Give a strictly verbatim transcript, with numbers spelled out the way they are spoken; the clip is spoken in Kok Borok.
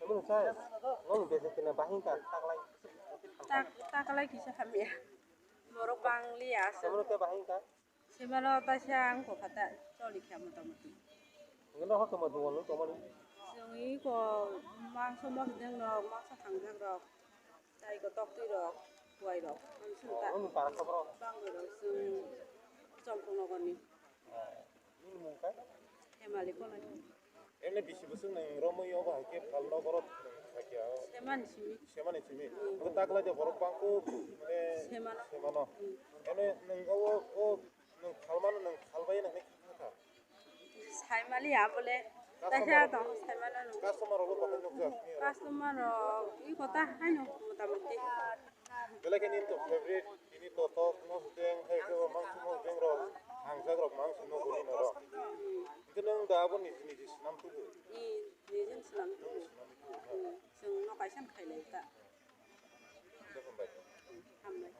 Emang saya, ngomong biasa kena bahing ka, tak lai. Tak, tak lai kisa hamya. Borok bangli asa. Emang saya bahing ka? Semano taisa ang ko kata choli kha motamuti. Ngeno hokhe mo duo no tomani. Chwng iko mangso mosdeng rok, mangso thangjak rok, tai ko toktwi rok, kuai rok, ang sung ta. Ang para khobro. Bang rok chwng Chomkong nogor ni. Nini mung kha? Hemali kolai. Emne bisi bwswk nang romwi obo hai khe phalno borok thwng kha khe o. Semani simi. Semani simi. Hmm. Obo taklai de borok bangko mane Semano. Semano. Hmm. Emne nang o, o nang phalmano nang phalbai nang kha kha. Saimali abole. Customer. Taisa tong saimano nang. Customer rok bo bahai nukjak. Customer rok i kota haino motamuti. Belai khe nini to favorite, nini to tok no hwteng, hai khe bo mangso no hwteng rok, hangjak rok mangso no guni no rok. Hwnkhe nwng da abo niji niji swnam tubu. Ni, nijin swnam tubu. Nwng swnam tubu, ha. Hmm, chwng no kaisa khailai ta. Hambai. Hambai.